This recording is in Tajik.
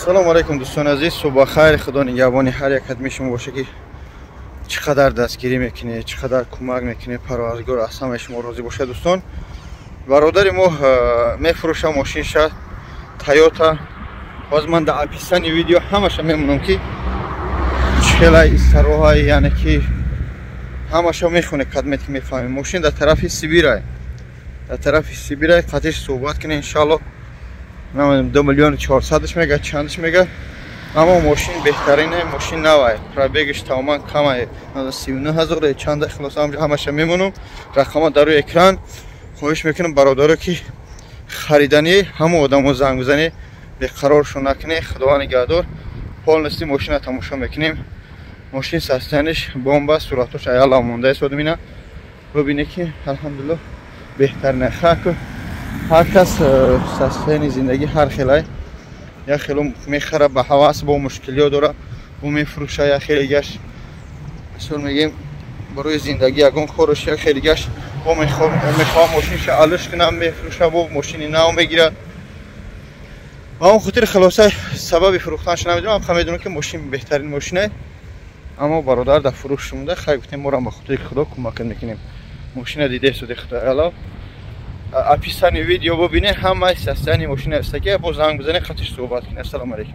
Ассалому алайкум, дӯстони азиз, субҳ бахайр. Худо нигаҳбони ҳар як қадми шумо боша, ки чӣ қадар дастгирӣ мекунед, чӣ қадар кӯмак мекунед. Парвардигор аз ҳамаи шумо розӣ бошад. Дӯстон, бародари мо мефурӯша мошинша, Тойота. Ҳозир ман дар описании видео ҳамаша мемонам, ки чӣ хелай истароҳай, яъне ки ҳамаша мехоне, кадмет ки мефаҳмем. Мошин дар тарафи Сибирай, дар тарафи Сибирай. Қатиш суҳбат кунед, иншаалло. Намедонам, 2 миллиону 400-аш мега, чандаш мега, аммо мошин беҳтарине, мошин навай, пробегаш тамоман камай, 39 000 чанда. Хулоса, ҳамаша мемонам, рақама дар рӯи экран. Хоҳиш мекунам, бародаро, ки хариданӣ, ҳама одамо занг бизанед, беқароршон накунед. Худованд нигаҳдор. Полностью мошина тамошо мекунем. Мошин состояниш бомба, суратош аяла монда истодим. Ина бибине, ки алҳамдулилло, беҳтарина. Хаку ҳар кас состоянии зиндагӣ ҳар хелай: як хело мехара ба ҳавас, бо мушкилиё дора, бо мефурӯша, як хелигаш, мисол мегем, барои зиндагӣ ягон кораш, як хелигаш бо мехоҳам мошинша алиш кунам, мефурӯша, бо мошини нав мегирад. Ба он хотир, хулоса, сабаби фурӯхтанша намедонам, ха медонам, ки мошин беҳтарин мошине, аммо бародар дар фурӯш шумуда. Хай, гуфтем, морам ба хотири Худо кӯмак мекунем. Мошина дида истоди, Худо, описании видео бубине, ҳамаи состоянии мошина астаки. Бо занг бизане, қатиш суҳбат кунед. Ассалому алайкум.